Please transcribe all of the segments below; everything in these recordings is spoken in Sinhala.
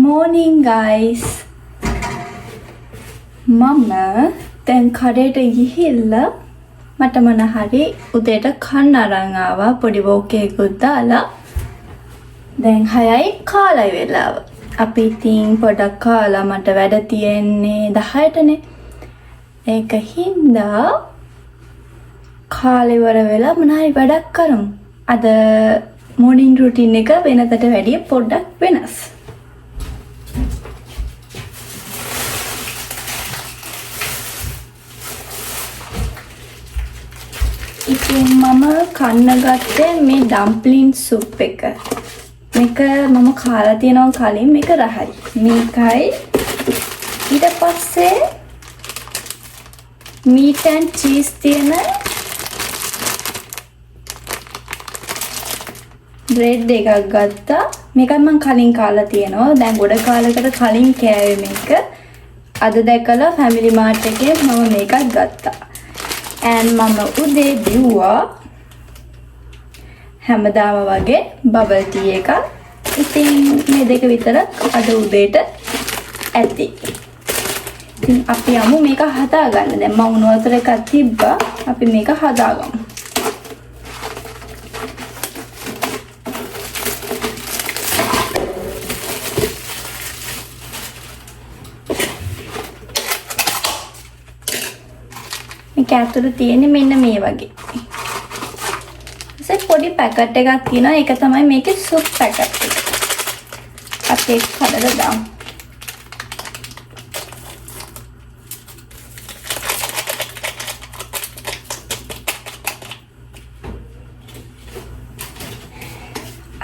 Morning guys. මම දැන් කඩේට ගිහිල්ලා මට මොන හරි උදේට කන්න අරන් ආවා, පොඩි වෝක් එකකුත් දාලා. දැන් 6යි කාලයි වෙලාව. අපි ඉතින් පොඩක් කාලා මට වැඩ තියෙන්නේ 10ටනේ. ඒක හින්දා කාලේ ඉවර වෙලා මොන හරි වැඩක් කරමු. අද මෝර්නිං රුටීන් එක වෙනදට වැඩිය පොඩ්ඩක් වෙනස්. ඉතින් මම කන්න ගත්තේ මේ ඩම්ප්ලින් සුප් එක. මේක මම කාලා තියෙනවා කලින්, මේක රහයි. මේකයි ඊට පස්සේ මීට් ඇන්ඩ් චීස් තියෙන බ්‍රෙඩ් එකක් ගත්තා. මේකත් මං කලින් කාලා තියෙනවා. දැන් ගොඩ කාලයකට කලින් කෑවේ මේක. අද දැකලා ෆැමිලි මාර්ට් එකේ මම මේකත් ගත්තා. And මම උදේ බිව්වා හැමදාම වගේ බබල් ටී එකක්. ඉතින් මේ දෙක විතරක් අද උදේට ඇති. ඉතින් අපි යමු මේක හදාගන්න. දැන් මම උණු වතුර එකක් තිබ්බා. අපි මේක හදාගමු. මේක ඇතුළේ තියෙන්නේ මෙන්න මේ වගේ. ඊට පොඩි පැකට් එකක් තියෙනවා. ඒක තමයි මේකේ සුප් පැකට් එක. අපි ඒක කඩලා දාමු.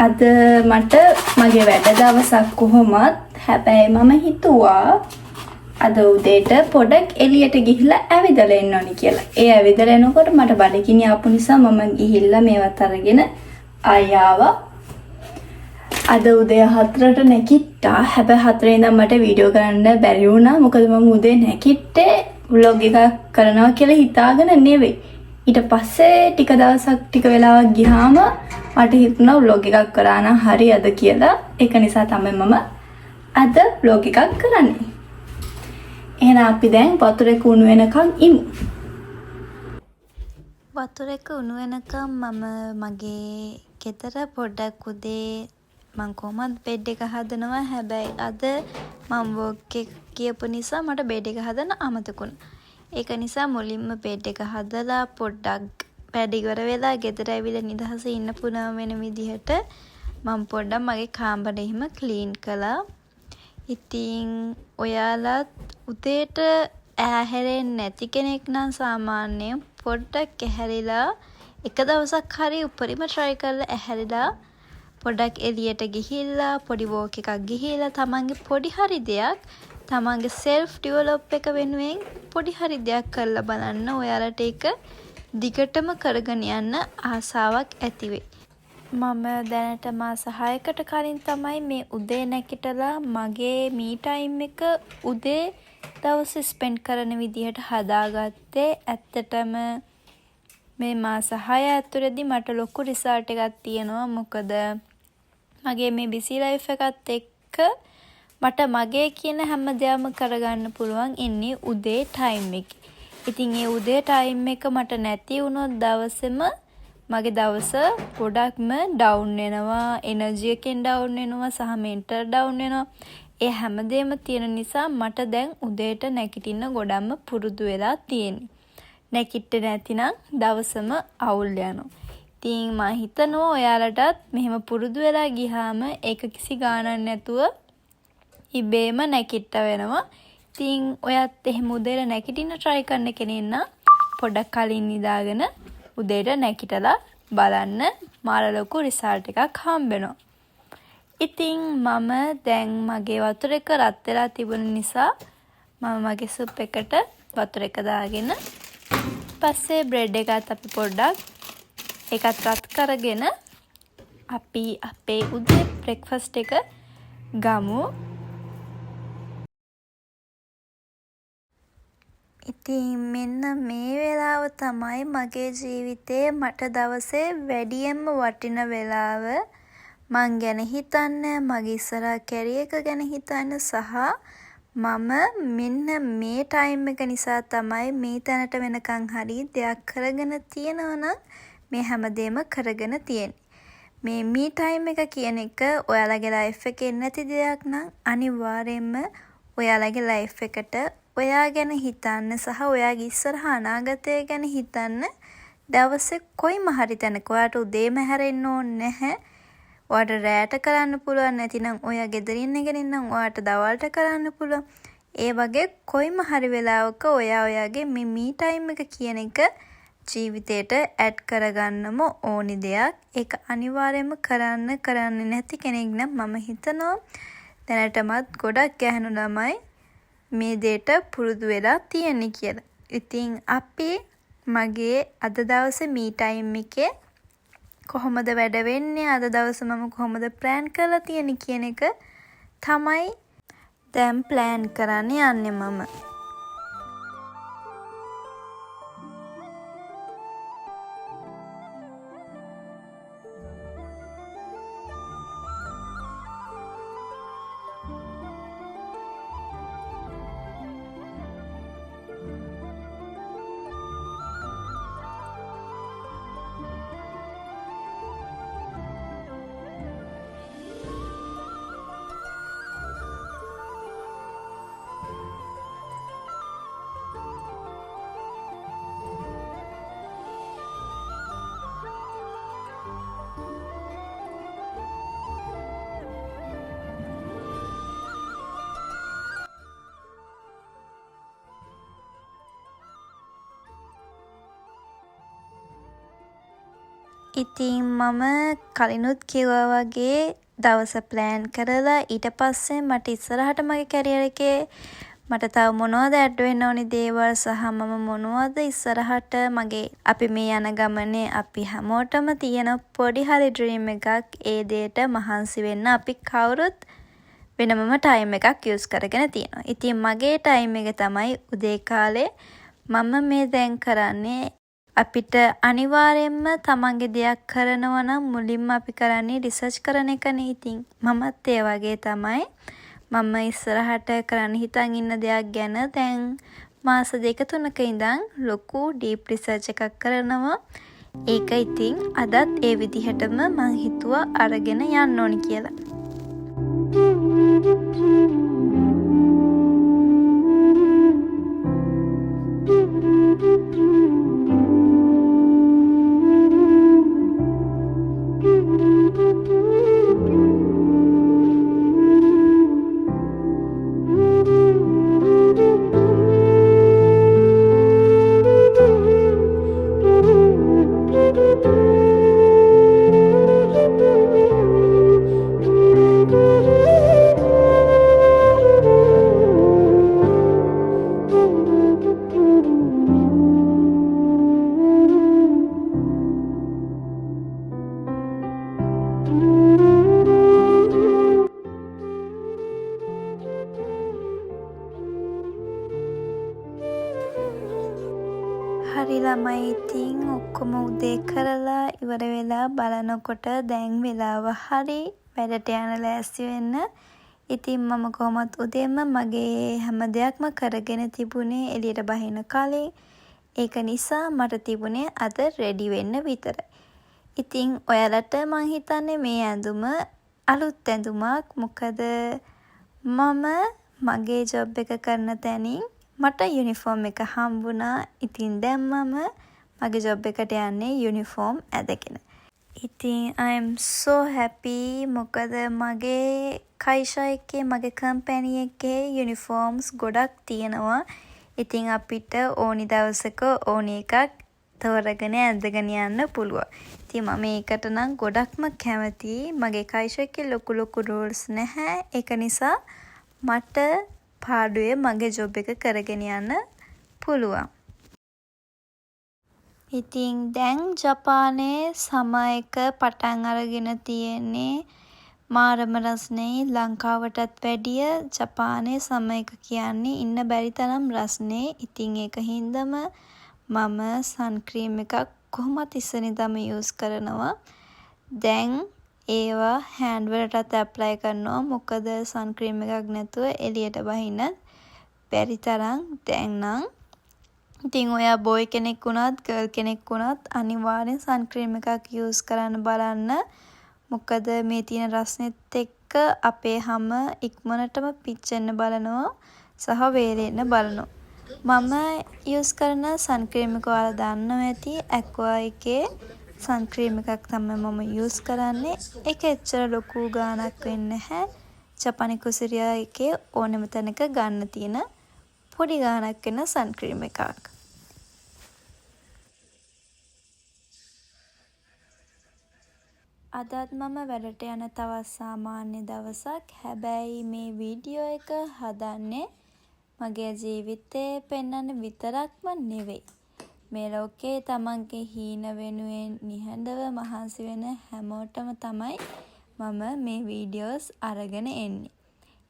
අද මට මගේ වැඩ දවසක් කොහොමත්. හැබැයි මම හිතුවා අද උදේට පොඩක් එළියට ගිහිල්ලා ඇවිදලා එන්න ඕනි කියලා. ඒ ඇවිදලා එනකොට මට බඩගිනි ආපු නිසා මම ගිහිල්ලා මේවත් අරගෙන ආයෙ ආවා. අද උදේ 4ට නැගිට්ටා. හැබැයි 4 ඉඳන් මට වීඩියෝ කරන්න බැරි වුණා. මොකද මම උදේ නැගිට්ටේ ව්ලොග් එකක් කරනවා කියලා හිතාගෙන නෙවෙයි. ඊට පස්සේ ටික දවසක් ටික වෙලාවක් ගියාම මට හිතුණා ව්ලොග් එකක් කරා නම් හරි අද කියලා. ඒක නිසා තමයි මම අද ව්ලොග් එකක් කරන්නේ. එහෙනම් අපි දැන් වතුර එක උණු වෙනකන් ඉමු. වතුර එක උණු වෙනකන් මම මගේ ගෙදර පොඩ්ඩක් උදේ මං කොහොමත් බෙඩ් එක හදනවා. හැබැයි අද මං වෝක් එක ගියපු නිසා මට බෙඩ් එක හදන්න අමතක වුණා. ඒක නිසා මුලින්ම බෙඩ් එක හදලා පොඩ්ඩක් වැඩ ඉවර වෙලා ගෙදර ඇවිල්ලා නිදහසේ ඉන්න පුළුවන් වෙන විදිහට මං පොඩ්ඩක් මගේ කාමරේ එහෙම ක්ලීන් කළා. ඉතින් ඔයාලත් උදේට ඇහැරෙන්නේ නැති කෙනෙක් නම් සාමාන්‍යයෙන් පොඩ්ඩක් ඇහැරිලා එක දවසක් හරි උපරිම try කරලා ඇහැරිලා පොඩ්ඩක් එළියට ගිහිල්ලා පොඩි වෝක් එකක් ගිහිල්ලා තමන්ගේ පොඩි හරි දෙයක් තමන්ගේ සෙල්ෆ් ඩිවලොප් එක වෙනුවෙන් පොඩි හරි දෙයක් කරලා බලන්න. ඔයාලට ඒක දිගටම කරගෙන යන්න ආසාවක් ඇති වෙයි. මම දැනට මාස 6කට කලින් තමයි මේ උදේ නැගිටලා මගේ මී ටයිම් එක උදේ දවස ස්පෙන්ඩ් කරන විදිහට හදාගත්තේ. ඇත්තටම මේ මාස 6 ඇතුළතදී මට ලොකු රිසල්ට් එකක් තියෙනවා. මොකද මගේ මේ බිසි ලයිෆ් එකත් එක්ක මට මගේ කියන හැම දෙයක්ම කරගන්න පුළුවන් ඉන්නේ උදේ ටයිම් එකේ. ඉතින් ඒ උදේ ටයිම් එක මට නැති වුණොත් දවසෙම මගේ දවස ගොඩක්ම ඩවුන් වෙනවා, එනර්ජි එකෙන් ඩවුන් වෙනවා සහ මෙන්ටල් ඩවුන් වෙනවා. ඒ හැමදේම තියෙන නිසා මට දැන් උදේට නැගිටින්න ගොඩක්ම පුරුදු වෙලා තියෙන්නේ. නැගිට්ටේ නැතිනම් දවසම අවුල් යනවා. ඉතින් මං හිතනවා ඔයාලටත් මෙහෙම පුරුදු වෙලා ගියාම ඒක කිසි ගාණක් නැතුව ඉබේම නැගිට්ට වෙනවා. ඉතින් ඔයත් එහෙම උදේට නැගිටින්න try කරන කෙනෙක් නම් පොඩ්ඩක් කලින් නිදාගෙන උදේට නැගිටලා බලන්න, මාර ලොකු රිසල්ට් එකක් හම්බ වෙනවා. ඉතින් මම දැන් මගේ වතුර එක රත් වෙලා තිබුණ නිසා මම මගේ සුප් එකට වතුර එක දාගෙන පස්සේ බ්‍රෙඩ් එකත් අපි පොඩ්ඩක් ඒකත් රත් කරගෙන අපි අපේ උදේ බ්‍රෙක්ෆාස්ට් එක ගමු. ඉතින් මෙන්න මේ වෙලාව තමයි මගේ ජීවිතේ මට දවසේ වැඩියෙන්ම වටින වෙලාව. මං ගැන හිතන්න, මගේ ඉස්සරහ කැරියර් එක ගැන හිතන්න සහ මම මෙන්න මේ ටයිම් එක නිසා තමයි මේ තැනට වෙනකන් හරි දෙයක් කරගෙන තියෙනවා නම් මේ හැමදේම කරගෙන තියෙන්නේ. මේ මී ටයිම් එක කියන එක ඔයාලගේ ලයිෆ් එකේ නැති දෙයක් නම් අනිවාර්යෙන්ම ඔයාලගේ ලයිෆ් එකට ඔයා ගැන හිතන්න සහ ඔයාගේ ඉස්සරහ අනාගතය ගැන හිතන්න දවසේ කොයිම හරි තැනක ඔයාට උදේම හැරෙන්න ඕනේ නැහැ. ඔයාට රෑට කරන්න පුළුවන්, නැතිනම් ඔයා ගෙදර ඉන්න කෙනෙක් නම් ඔයාට දවල්ට කරන්න පුළුවන්. ඒ වගේ කොයිම හරි වෙලාවක ඔයා ඔයාගේ මේ මී ටයිම් එක කියන එක ජීවිතේට ඇඩ් කරගන්නම ඕනි දෙයක්. ඒක අනිවාර්යයෙන්ම කරන්න, කරන්නේ නැති කෙනෙක් නම් මම හිතනවා දැනටමත් ගොඩක් ගැහැණු ළමයි මේ දේට පුරුදු වෙලා තියෙන්නේ කියලා. ඉතින් අපි මගේ අද දවසේ මී ටයිම් එකේ කොහොමද වැඩ වෙන්නේ, අද දවස මම කොහොමද ප්ලෑන් කරලා තියෙන්නේ කියන එක තමයි දැන් ප්ලෑන් කරන්න යන්නේ මම. ඉතින් මම කලිනුත් කිව්වා වගේ දවස ප්ලෑන් කරලා ඊට පස්සේ මට ඉස්සරහට මගේ කැරියර් එකේ මට තව මොනවද ඇඩ් වෙන්න ඕනි දේවල් සහ මම මොනවද ඉස්සරහට මගේ අපි මේ යන ගමනේ අපි හැමෝටම තියෙන පොඩි හරි ඩ්‍රීම් එකක්, ඒ දේට මහන්සි වෙන්න අපි කවුරුත් වෙනමම ටයිම් එකක් යූස් කරගෙන තියෙනවා. ඉතින් මගේ ටයිම් එක තමයි උදේ කාලේ මම මේ දැන් කරන්නේ. අපිට අනිවාර්යෙන්ම තමන්ගේ දෙයක් කරනවා නම් මුලින්ම අපි කරන්නේ රිසර්ච් කරන එකනේ. ඉතින් මමත් ඒ වගේ තමයි. මම ඉස්සරහට කරන්න හිතන් ඉන්න දෙයක් ගැන දැන් මාස දෙක තුනක ඉඳන් ලොකු ඩීප් රිසර්ච් එකක් කරනවා. ඒක ඉතින් අදත් ඒ විදිහටම මං හිතුවා අරගෙන යන්න ඕනි කියලා. හරි ළමයි, ඉතින් ඔක්කොම උදේ කරලා ඉවර වෙලා බලනකොට දැන් වෙලාව හරි වැඩට යන්න ලෑස්ති වෙන්න. ඉතින් මම කොහොමත් උදේම මගේ හැම දෙයක්ම කරගෙන තිබුණේ එළියට බහින්න කලින්. ඒක නිසා මට තිබුණේ අද රෙඩි වෙන්න විතරයි. ඉතින් ඔයාලට මං හිතන්නේ මේ ඇඳුම අලුත් ඇඳුමක්. මොකද මම මගේ ජොබ් එක කරන තැනින් මට යුනිෆෝම් එක හම්බුණා. ඉතින් දැන් මම මගේ ජොබ් එකට යන්නේ යුනිෆෝම් ඇඳගෙන. ඉතින් I am so happy, මොකද මගේ කයිෂා එකේ, මගේ කම්පැනි එකේ යුනිෆෝම්ස් ගොඩක් තියෙනවා. ඉතින් අපිට ඕනි දවසක ඕනි එකක් තෝරගෙන ඇඳගෙන යන්න පුළුවන්. ඉතින් මම ඒකට නම් ගොඩක්ම කැමතියි. මගේ කයිෂා එකේ ලොකු ලොකු රූල්ස් නැහැ. ඒක නිසා මට පාඩුවේ මගේ ජොබ් එක කරගෙන යන්න පුළුවන්. ඉතින් දැන් ජපානයේ සමර් එක පටන් අරගෙන තියෙන්නේ. මාරම රස්නෙයි. ලංකාවටත් වැඩිය ජපානයේ සමර් එක කියන්නේ ඉන්න බැරි තරම් රස්නේ. ඉතින් ඒක හින්දම මම සන් ක්‍රීම් එකක් කොහොමත් ඉස්සර ඉඳන්ම යූස් කරනවා. දැන් ඒවා හෑන්ඩ් වලටත් ඇප්ලයි කරනවා. මොකද සන් ක්‍රීම් එකක් නැතුව එළියට බහින්න බැරි තරම් දැන් නම්. ඉතින් ඔයා බෝයි කෙනෙක් වුණත් ගර්ල් කෙනෙක් වුණත් අනිවාර්යෙන් සන් ක්‍රීම් එකක් යූස් කරන්න බලන්න. මොකද මේ තියෙන රස්නෙත් එක්ක අපේ හම ඉක්මනටම පිච්චෙන්න බලනවා සහ වේලෙන්න බලනවා. මම යූස් කරන සන් ක්‍රීම් එක ඔයාලා දන්නවා ඇති. ඇක්වා එකේ සන් ක්‍රීම් එකක් තමයි මම යූස් කරන්නේ. ඒක එච්චර ලොකු ගාණක් වෙන්නේ නැහැ. ජපනි කුසුරියා එකේ ඕනෙම තැනක ගන්න තියෙන පොඩි ගාණක් වෙන සන් ක්‍රීම් එකක්. අදත් මම වැඩට යන තවත් සාමාන්‍ය දවසක්. හැබැයි මේ වීඩියෝ එක හදන්නේ මගේ ජීවිතේ පෙන්වන්න විතරක්ම නෙවෙයි. මේ ලෝකේ තමන්ගේ හීන වෙනුවෙන් නිහඬව මහන්සි වෙන හැමෝටම තමයි මම මේ වීඩියෝස් අරගෙන එන්නේ.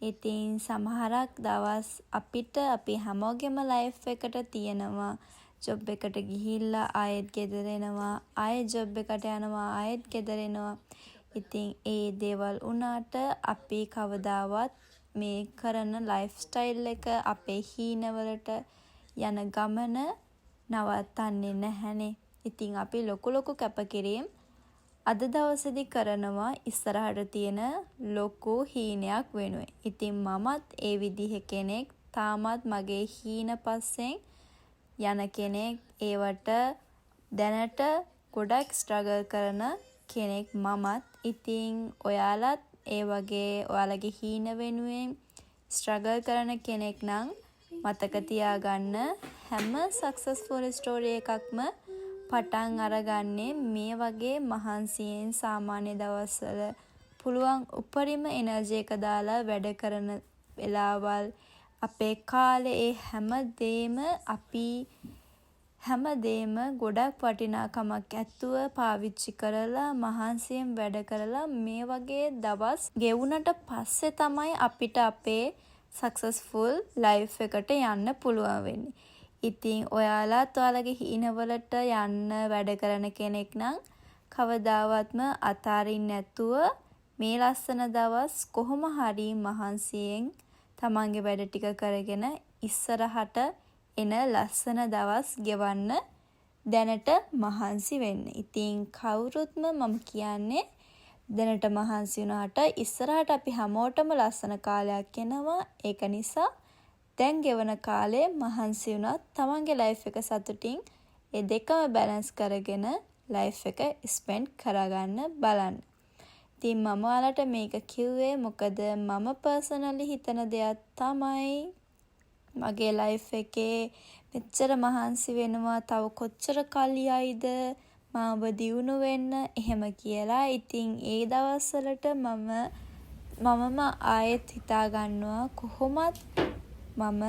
ඉතින් සමහරක් දවස් අපිට අපි හැමෝගෙම ලයිෆ් එකට තියෙනවා ජොබ් එකට ගිහිල්ලා ආයෙත් ගෙදර එනවා, ආයෙත් ජොබ් එකට යනවා, ආයෙත් ගෙදර එනවා. ඉතින් ඒ දේවල් වුණාට අපි කවදාවත් මේ කරන ලයිෆ් ස්ටයිල් එක, අපේ හීනවලට යන ගමන නවත්තන්නේ නැහැනේ. ඉතින් අපි ලොකු ලොකු කැපකිරීම් අද දවසේදී කරනවා ඉස්සරහට තියෙන ලොකු හීනයක් වෙනුවෙන්. ඉතින් මමත් ඒ විදිහේ කෙනෙක්. තාමත් මගේ හීන පස්සෙන් යන කෙනෙක්. ඒවට දැනට ගොඩක් ස්ට්‍රගල් කරන කෙනෙක් මමත්. ඉතින් ඔයාලත් ඒ වගේ ඔයාලගේ හීන වෙනුවෙන් ස්ට්‍රගල් කරන කෙනෙක් නම් මතක තියාගන්න, හැම සක්සස්ෆුල් ස්ටෝරි එකක්ම පටන් අරගන්නේ මේ වගේ මහන්සියෙන්, සාමාන්‍ය දවස්වල පුළුවන් උපරිම එනර්ජි එක දාලා වැඩ කරන වෙලාවල්, අපේ කාලේ, ඒ හැම දේම අපි හැම දේම ගොඩක් වටිනාකමක් ඇතුව පාවිච්චි කරලා, මහන්සියෙන් වැඩ කරලා, මේ වගේ දවස් ගෙවුනට පස්සේ තමයි අපිට අපේ සක්සස්ෆුල් ලයිෆ් එකට යන්න පුළුවන් වෙන්නේ. ඉතින් ඔයාලත් ඔයාලගේ හීනවලට යන්න වැඩ කරන කෙනෙක් නම් කවදාවත්ම අතාරින්න නැතුව මේ ලස්සන දවස් කොහොම හරි මහන්සියෙන් තමන්ගේ වැඩ ටික කරගෙන ඉස්සරහට එන ලස්සන දවස් ගෙවන්න දැනට මහන්සි වෙන්න. ඉතින් කවුරුත්ම මම කියන්නේ දැනට මහන්සි වුණාට ඉස්සරහට අපි හැමෝටම ලස්සන කාලයක් එනවා. ඒක නිසා දැන් ගෙවන කාලේ මහන්සි වුණත් තමන්ගේ ලයිෆ් එක සතුටින් ඒ දෙකම බැලන්ස් කරගෙන ලයිෆ් එක ස්පෙන්ඩ් කරගන්න බලන්න. ඉතින් මම ඔයාලට මේක කිව්වේ මොකද මම පර්සනලි හිතන දෙයක් තමයි මගේ ලයිෆ් එකේ මෙච්චර මහන්සි වෙනවා, තව කොච්චර කල් යයිද මාව දියුණු වෙන්න එහෙම කියලා. ඉතින් ඒ දවස්වලට මමම ආයෙත් හිතා ගන්නවා කොහොමත් මම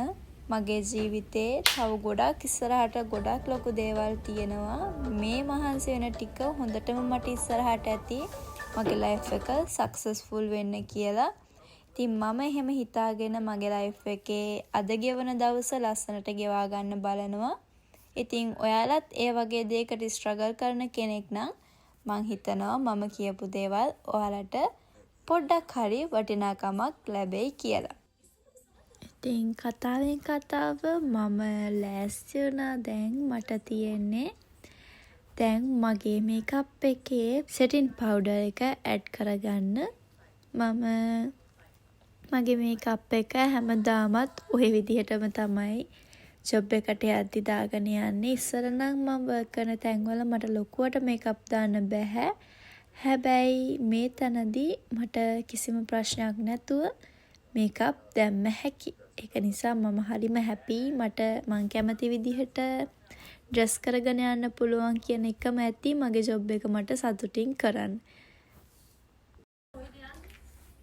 මගේ ජීවිතේ තව ගොඩක් ඉස්සරහට ගොඩක් ලොකු දේවල් තියෙනවා. මේ මහන්සි වෙන ටික හොඳටම මට ඉස්සරහට ඇති මගේ ලයිෆ් එක සක්සස්ෆුල් වෙන්න කියලා. ඉතින් මම එහෙම හිතාගෙන මගේ ලයිෆ් එකේ අද ගෙවන දවස ලස්සනට ගෙවා ගන්න බලනවා. ඉතින් ඔයාලත් ඒ වගේ දෙයකට ස්ට්‍රගල් කරන කෙනෙක් නම් මං හිතනවා මම කියපු දේවල් ඔයාලට පොඩ්ඩක් හරි වටිනාකමක් ලැබෙයි කියලා. ඉතින් කතාවෙන් කතාව මම ලෑස්ති වුණා. දැන් මට තියෙන්නේ දැන් මගේ මේකප් එකේ සෙටින් පවුඩර් එක ඇඩ් කරගන්න. මම මගේ මේකප් එක හැමදාමත් ඔය විදිහටම තමයි ජොබ් එකට යද්දි දාගෙන යන්නේ. ඉස්සර නම් මම වර්ක් කරන තැන්වල මට ලොකුවට මේකප් දාන්න බැහැ. හැබැයි මේ තැනදී මට කිසිම ප්‍රශ්නයක් නැතුව මේකප් දැම්ම හැකි. ඒක නිසා මම හරිම හැපි. මට මං කැමති විදිහට ඩ්‍රෙස් කරගෙන යන්න පුළුවන් කියන එකම ඇති මගේ ජොබ් එක මට සතුටින් කරන්න.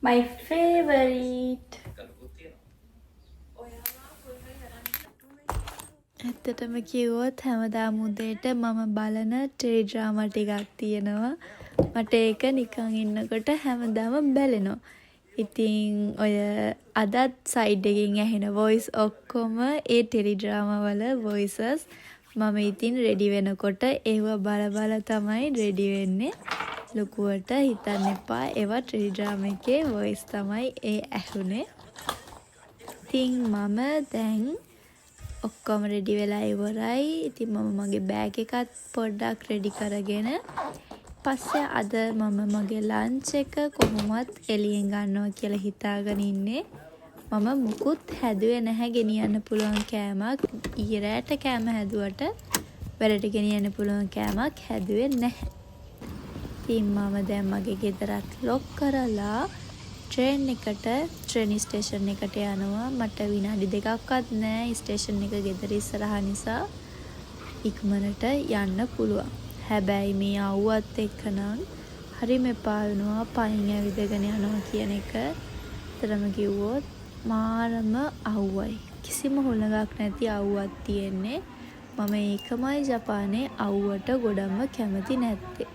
My favorite. ඇත්තටම කිව්වොත් හැමදාම උදේට මම බලන ටෙලි ඩ්‍රාමා ටිකක් තියෙනවා. මට ඒක නිකන් ඉන්නකොට හැමදාම බැලෙනවා. ඉතින් ඔය අදත් සයිඩ් එකෙන් ඇහෙන වොයිස් ඔක්කොම ඒ ටෙලි ඩ්‍රාමා වල වොයිසස්. මම ඉතින් රෙඩි වෙනකොට ඒව බල බල තමයි රෙඩි වෙන්නේ. ලොකුවට හිතන්න එපා. ඒවා ටෙලිඩ්‍රාමා එකේ වොයිස් තමයි ඒ ඇහුනේ. ඉතින් මම දැන් ඔක්කොම රෙඩි වෙලා ඉවරයි. ඉතින් මම මගේ බෑග් එකත් පොඩ්ඩක් රෙඩි කරගෙන පස්සේ අද මම මගේ ලන්ච් එක කොහොමත් එළියෙන් ගන්නවා කියලා හිතාගෙන ඉන්නේ. මම මුකුත් හැදුවේ නැහැ ගෙනියන්න පුළුවන් කෑමක්. ඊයේ රෑට කෑම හැදුවට වැඩට ගෙනියන්න පුළුවන් කෑමක් හැදුවේ නැහැ. ඉතින් මම දැන් මගේ ගෙදරත් ලොක් කරලා ට්‍රේන් එකට ට්‍රේන් ස්ටේෂන් එකට යනවා. මට විනාඩි දෙකක්වත් නෑ ස්ටේෂන් එක ගෙදර ඉස්සරහා නිසා ඉක්මනට යන්න පුළුවන්. හැබැයි මේ අව්වත් එක්ක නම් හරිම එපා වෙනවා පයින් ඇවිදගෙන යනවා කියන එක. ඇත්තටම කිව්වොත් මාරම අව්වයි. කිසිම හුළඟක් නැති අව්වක් තියෙන්නේ. මම ඒකමයි ජපානයේ අව්වට ගොඩක්ම කැමති නැත්තේ.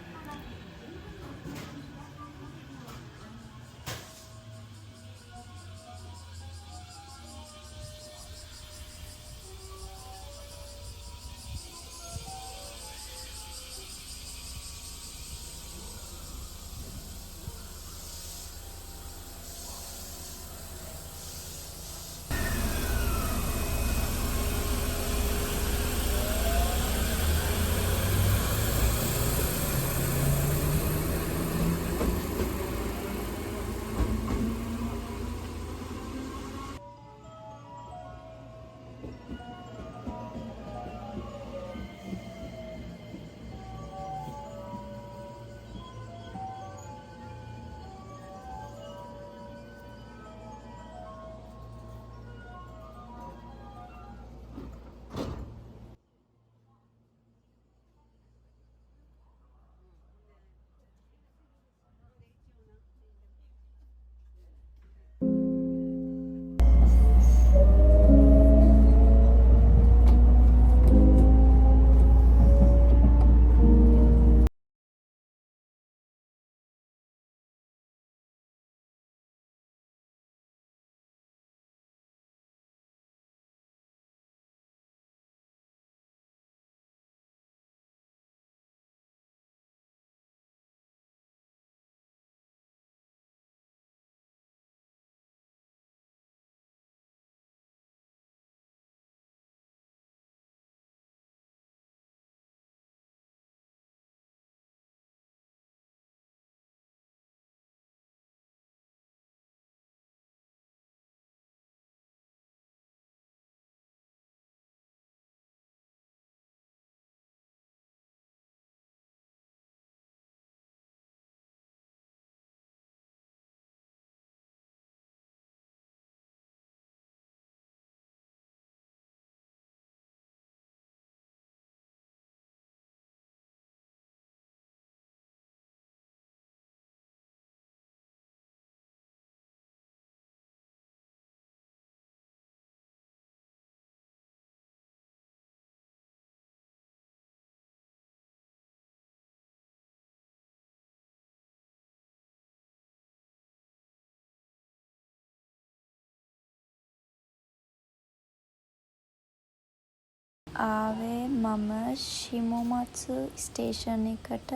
ආවේ මම ෂිමොමත්සු ස්ටේෂන් එකට.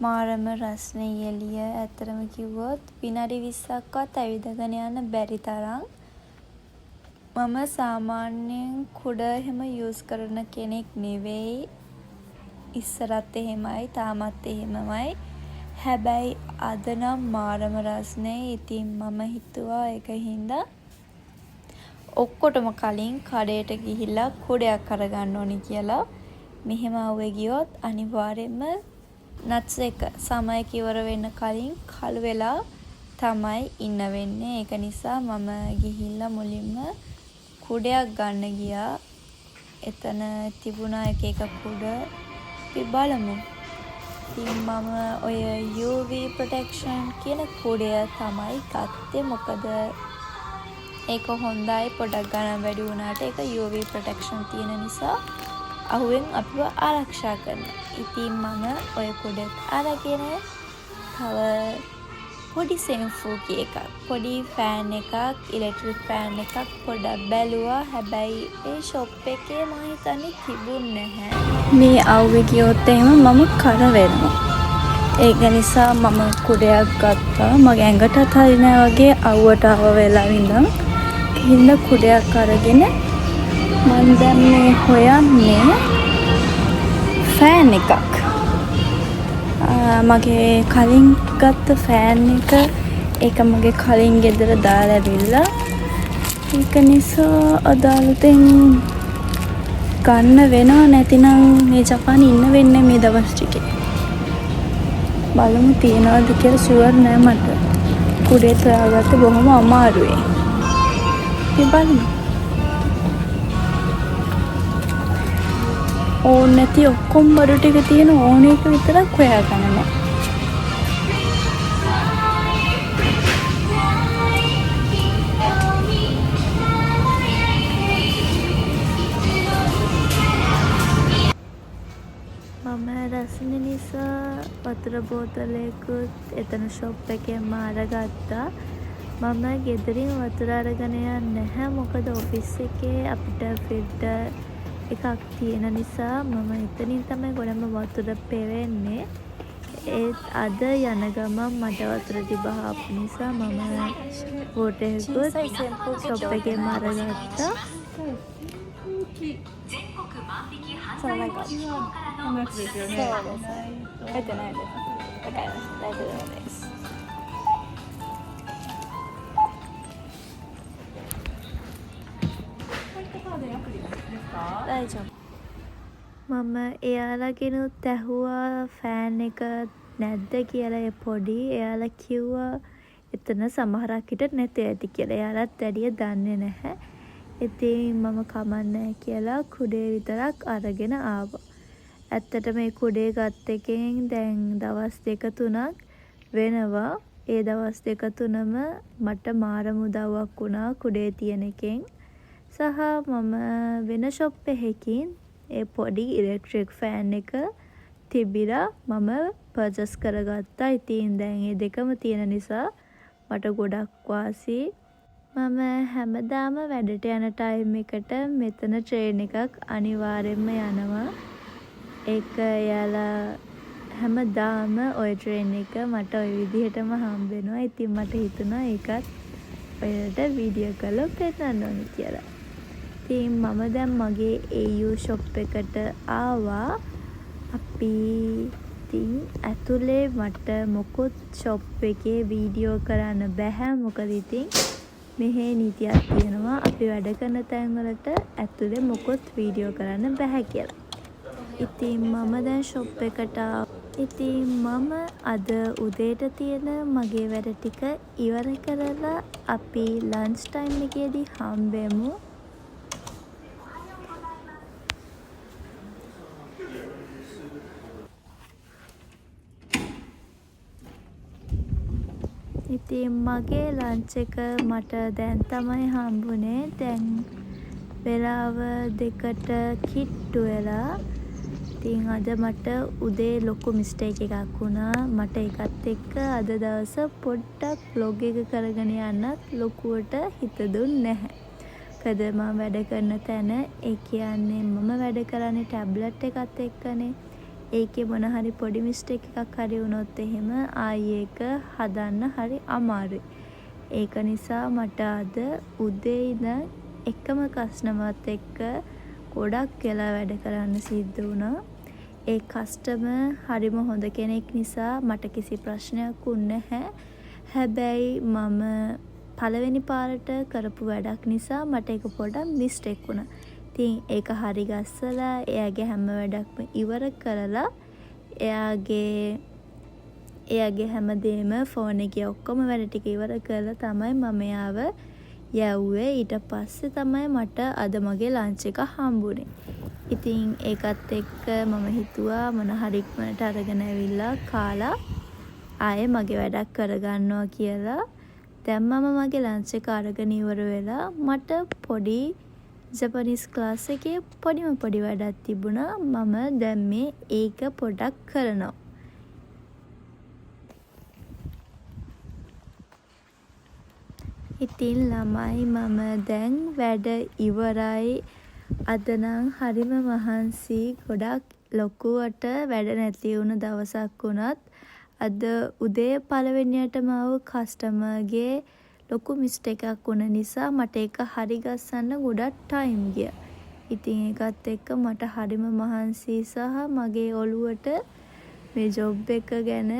මාරම රස්නේ එළිය. ඇත්තටම කිව්වොත් විනාඩි 20ක්වත් ඇවිදගෙන යන්න බැරි තරම්. මම සාමාන්‍යයෙන් කුඩ එහෙම යූස් කරන කෙනෙක් නෙවෙයි. ඉස්සරත් එහෙමයි තාමත් එහෙමමයි. හැබැයි අද නම් මාරම රස්නේ. ඉතින් මම හිතුවා ඒක හින්දා ඔක්කොටම කලින් කඩේට ගිහිල්ලා කුඩයක් අරගන්න ඕනි කියලා. මෙහෙම අව්වේ ගියොත් අනිවාර්යෙන්ම නට්ස් එක සමර් එක ඉවර වෙන්න කලින් කළු වෙලා තමයි ඉන්න වෙන්නේ. ඒක නිසා මම ගිහිල්ලා මුලින්ම කුඩයක් ගන්න ගියා. එතන තිබුණා එක එක කුඩ. අපි බලමු. ඉතින් මම ඔය UV protection කියන කුඩය තමයි ගත්තේ. මොකද ඒක හොඳයි, පොඩක් ගණන් වැඩි වුණාට ඒක UV protection තියෙන නිසා අහුවෙන් අපිව ආරක්ෂා කරනවා. ඉතින් මම ඔය කුඩත් අරගෙන තව පොඩි සෙන්ෆූකි එකක්, පොඩි ෆෑන් එකක්, ඉලෙක්ට්‍රික් ෆෑන් එකක් පොඩක් බැලුවා. හැබැයි ඒ ෂොප් එකේ මං හිතන්නේ තිබුණ නැහැ. මේ අව්වේ ගියොත් එහෙම මම කර වෙනවා. ඒක නිසා මම කුඩයක් ගත්තා. මගේ ඇඟටත් හරි නෑ වගේ අව්වට ආව වෙලාවෙ ඉඳන්. හින්දා කුඩයක් අරගෙන මං දැන් මේ හොයන්නේ ෆෑන් එකක්. මගේ කලින් ගත්ත ෆෑන් එක ඒක මගේ කලින් ගෙදර දාලා ඇවිල්ලා. ඒක නිසා අද අලුතෙන් ගන්න වෙනවා, නැතිනම් මේ ජපානේ ඉන්න වෙන්නේ මේ දවස් ටිකේ. බලමු තියනවද කියලා, ෂුවර් නෑ මට. කුඩේත් හොයාගත්තේ බොහොම අමාරුවෙන්. ඉතින් බලමු. ඕන නැති ඔක්කොම බඩු ටික තියෙන ඕන එක විතරක් හොයාගන්න නෑ. මම රස්නේ නිසා වතුර බෝතලයකුත් එතන ෂොප් එකෙන්ම අරගත්තා. මම ගෙදරින් වතුර අරගෙන යන්නේ නැහැ. මොකද ඔෆිස් එකේ අපිට ෆිල්ටර් එකක් තියෙන නිසා මම එතනින් තමයි ගොඩම වතුර පෙවෙන්නේ. ඒත් අද යන ගමන් මට වතුර තිබ්බ ආපු නිසා මම වෝටර් එකකුත් ෂොප් එකෙන්ම අරගත්තා. そう、なんか、そうですね。書いてないです。わかりました。大丈夫です。大丈夫。 මම එයාලගෙනුත් ඇහුවා ෆෑන් එක නැද්ද කියලා ඒ පොඩි. එයාලා කිව්වා එතන සමහරක් විට නැතුව ඇති කියලා. එයාලත් වැඩිය දන්නේ නැහැ. ඉතින් මම කමක් නෑ කියලා කුඩේ විතරක් අරගෙන ආවා. ඇත්තටම මේ කුඩේ ගත්ත එකෙන් දැන් දවස් දෙක තුනක් වෙනවා. ඒ දවස් දෙක තුනම මට මාරම උදව්වක් වුණා කුඩේ තියෙන එකෙන්. සහ මම වෙන ෂොප් එකකින් ඒ පොඩි ඉලෙක්ට්‍රික් ෆෑන් එක තිබිලා මම පර්චේස් කරගත්තා. ඉතින් දැන් ඒ දෙකම තියෙන නිසා මට ගොඩක් වාසි. මම හැමදාම වැඩට යන ටයිම් එකට මෙතන ට්‍රේන් එකක් අනිවාර්යෙන්ම යනවා. ඒක එයාලා හැමදාම ඔය ට්‍රේන් එක මට ඔය විදිහටම හම්බෙනවා. ඉතින් මට හිතුණා ඒකත් ඔයාලට වීඩියෝ කරලා පෙන්නන්න ඕනි කියලා. ඉතින් මම දැන් මගේ AU shop එකට ආවා. අපි ඉතින් ඇතුලේ මට මොකුත් ෂොප් එකේ වීඩියෝ කරන්න බැහැ. මොකද ඉතින් මෙහේ නීතියක් තියෙනවා අපි වැඩ කරන තැන්වලට ඇතුලේ මොකුත් වීඩියෝ කරන්න බැහැ කියලා. ඉතින් මම දැන් ෂොප් එකට ආවා. ඉතින් මම අද උදේට තියෙන මගේ වැඩ ටික ඉවර කරලා අපි ලන්ච් ටයිම් එකේදී හම්බෙමු. ඉතින් මගේ ලන්ච් එක මට දැන් තමයි හම්බුනේ. දැන් වෙලාව දෙකට කිට්ටු වෙලා. ඉතින් අද මට උදේ ලොකු මිස්ටේක් එකක් වුණා. මට ඒකත් එක්ක අද දවස පොඩ්ඩක් ව්ලොග් එක කරගෙන යන්නත් ලොකුවට හිත දුන්නේ නැහැ. මොකද මම වැඩ කරන තැන, ඒ කියන්නේ මම වැඩ කරන්නේ ටැබ්ලට් එකත් එක්කනේ. ඒකේ මොන හරි පොඩි මිස්ටේක් එකක් හරි වුණොත් එහෙම ආයේ ඒක හදන්න හරි අමාරුයි. ඒක නිසා මට අද උදේ ඉඳන් එකම කස්ටමර්ත් එක්ක ගොඩක් වෙලා වැඩ කරන්න සිද්ධ වුණා. ඒ කස්ටමර් හරිම හොඳ කෙනෙක් නිසා මට කිසි ප්‍රශ්නයක් වුණ නැහැ. හැබැයි මම පළවෙනි පාරට කරපු වැඩක් නිසා මට ඒක පොඩක් මිස්ටේක් වුණා. ඉතින් ඒක හරි ගස්සලා එයාගේ හැම වැඩක්ම ඉවර කරලා එයාගේ හැමදේම ෆෝන් එකේ ඔක්කොම වැඩ ටික ඉවර කරලා තමයි මම එයාව යැව්වේ. ඊට පස්සේ තමයි මට අද මගේ ලන්ච් එක හම්බුනේ. ඉතින් ඒකත් එක්ක මම හිතුවා මොන හරි ඉක්මනට අරගෙන ඇවිල්ලා කාලා ආයේ මගේ වැඩක් කරගන්නවා කියලා. දැන් මම මගේ ලන්ච් එක අරගෙන ඉවර වෙලා මට පොඩි ජපනීස් ක්ලාස් එකේ පොඩිම පොඩි වැඩක් තිබුණා. මම දැන් මේ ඒක පොඩක් කරනවා. ඉතින් ළමයි මම දැන් වැඩ ඉවරයි. අද නම් හරිම මහන්සි. ගොඩක් ලොකුවට වැඩ නැති වුණ දවසක් වුණත් අද උදේ පළවෙනියටම ආව කස්ටමර්ගේ ලොකු මිස්ටේක් එකක් වුණ නිසා මට ඒක හරි ගස්සන්න ගොඩක් ටයිම් ගියා. ඉතින් ඒකත් එක්ක මට හරිම මහන්සියි සහ මගේ ඔළුවට මේ ජොබ් එක ගැන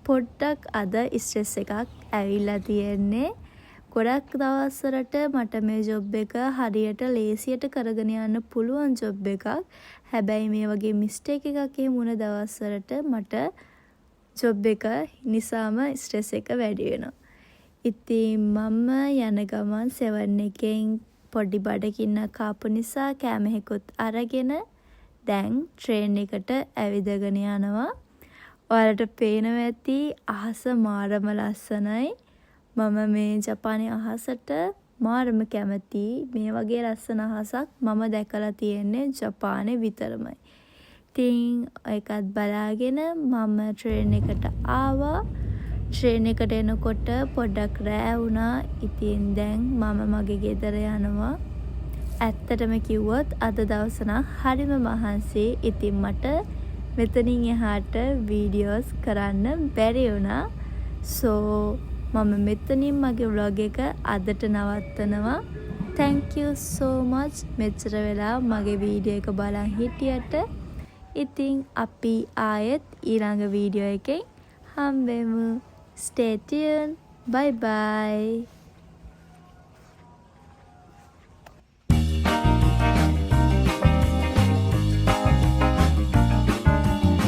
පොඩ්ඩක් අද ස්ට්‍රෙස් එකක් ඇවිල්ලා තියෙන්නේ. ගොඩක් දවස් වලට මට මේ ජොබ් එක හරියට ලේසියට කරගෙන යන්න පුළුවන් ජොබ් එකක්. හැබැයි මේ වගේ මිස්ටේක් එකක් එහෙම වුණ දවස් වලට මට ජොබ් එක නිසාම ස්ට්‍රෙස් එක වැඩි වෙනවා. ඉතින් මම යන ගමන් සෙවන් එකෙන් පොඩි බඩගින්නක් ආපු නිසා කෑම එකකුත් අරගෙන දැන් ට්‍රේන් එකට ඇවිදගෙන යනවා. ඔයාලට පේනවා ඇති අහස මාරම ලස්සනයි. මම මේ ජපානයේ අහසට මාරම කැමතියි. මේ වගේ ලස්සන අහසක් මම දැකලා තියෙන්නේ ජපානේ විතරමයි. ඉතින් ඒකත් බලාගෙන මම ට්‍රේන් එකට ආවා. ට්‍රේන් එකට එනකොට පොඩ්ඩක් රෑ වුණා. ඉතින් දැන් මම මගේ ගෙදර යනවා. ඇත්තටම කිව්වොත් අද දවස නම් හරිම මහන්සියි. ඉතින් මට මෙතනින් එහාට වීඩියෝස් කරන්න බැරි වුණා. සෝ මම මෙතනින් මගේ ව්ලොග් එක අදට නවත්තනවා. Thank you so much මෙච්චර වෙලා මගේ වීඩියෝ එක බලන් හිටියට. ඉතින් අපි ආයෙත් ඊළඟ වීඩියෝ එකෙන් හම්බෙමු. Stay tuned. Bye bye.